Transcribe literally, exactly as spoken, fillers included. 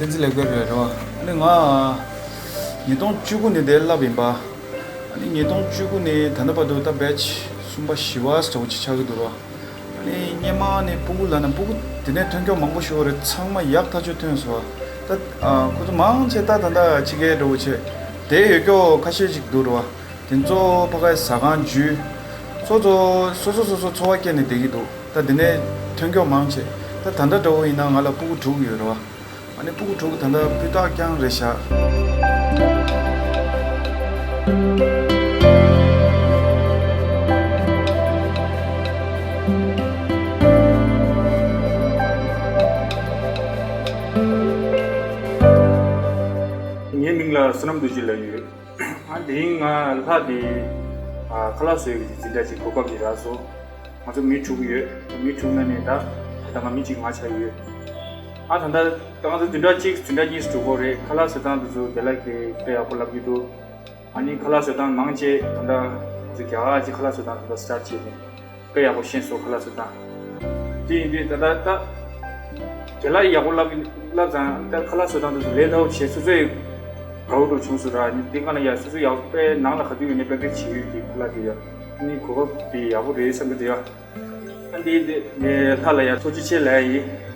འཛིན་ལེགས་པའི་རེད་རོ། ཨ་ནི་ང་ཉིས་སྟོང་བཅུ་དགུ་ནས་དེ་བསླབ་ཡིན་པ། ཨ་ནི་ཉིས་སྟོང་བཅུ་དགུ་ནས་ད་ལྟ་བར་དུ་ད་བེཆ་གསུམ་པ་བཞི་པ་ཙམ་ཅིག་ཆགས་ཀྱི་འདུག་རོ། ཨ་ནི་སྔོན་མ་ནས་སྤུ་གུ་ལབ་ན་སྤུ་གུ་དེ་ནས་ཐོན་ཀྱོག་མང་པོ་ཞིག་ཡོད་རེད། ཚང་མ་ཡག་ཐག་ཆོད་ཐོན་སོང་བ། ད་ཨ་ཁོ་ཚོ་མང་ཆེ་ད་ད་ལྟ་ཕྱི་རྒྱལ་འགྲོ་བྱས་དེ་ཡོད་ཀྱོག་ཁ་ཤས་ཅིག་འདུག་རོ། དེ་ཚོ་ཕ་གའི་ཟ་ཁང་འཇུས། སོ་སོ་སོ་སོ་སོ་སོ་འཚོ་བ་སྐྱེལ་ནས་བསྡད་ཀྱི་འདུག་ད་དེ་ནས་ཐོན་ཀྱོག་མང་ཆེ། ད་ད་ལྟ་འདྲ་བོ་ཡིན་ན་ང་ལ་སྤུ་གུ་དྲུག་ཡོད་རེད་བ། ཨ་ནི་སྤུ་གུ་དྲུག་ད་ལྟ་སྤུས་དག་རྐྱང་རེད་ཤག་ངའི་མིང་ལ་བསོད་ནམས་རྡོ་རྗེ་ལབ་ཡོད། ཨ་དེ་རིང་ང་ལྷ་དེ་ཨ་ཁ་ལག་བཟོ་ཡག་གི་འཛིན་གྲྭ་ཅིག་གོ་སྐབས་ཅིག་རག་སོང་། ང་ཚོ་མི་དྲུག་ཡོད། མི་དྲུག་ནང་ནས་ད་ད་ལྟ་ང་མི་གཅིག་མ་ཆགས་ཡོད། ཨ་ད་ལྟ་ད་ང་ཚོ་བདུན་ཕྲག་གཅིག་བདུན་ཕྲག་གཉིས་སུ་འགྲོ་གི་རེད། ཁ་ལག་བཟོ་སྟངས་དེ་ཚོ་དེ་ལ་དེ་དཔེ་ཡག་པོ་ལབ་ཀྱི་འདུག་ཨ་ནི་ཁ་ལག་བཟོ་སྟངས་མང་ཆེ་ད་ལྟ་ང་ཚོ་རྒྱ་གར་གྱི་ཁ་ལག་བཟོ་སྟངས་ད་ལྟ་སི་ཊར་བྱས་ནས་དཔེ་ཡག་པོ་ཤེས་སོང་། ཁ་ལག་བཟོ་སྟངས་དེ་ཡིན་དུས་ད་ལྟ་ད། དེ་ལ་ཡག་པོ་ལབ་ལབ་ཙང་ད་ཁ་ལག་བཟོ་སྟངས་དེ་ཚོ་ལས་སླ་པོ་བྱས། སོ་སོའི་དགའ་པོ་འདྲ་བྱུང་སོང་ར། ནི་དེ་ག་ན་ཡ་སོ་སོ་ཡག་པོ་དཔེ་ནང་ལ་ག་དུས་ཡོད་ནས་དཔེ་དཔེ་བྱེད་ཡོད། དེ་ཁ་ལག་དེ་ཡ་ནི་གོ་སྐབས་དེ་ཡག་པོ་རེད་བསམ་གི་འདུག་ཡ། ཨ་འདི་འདི་ངས་ལྷ་ལ་ཡ་ཐུགས་རྗེ་ཆེ་ལབ་ཡ་ཡིན།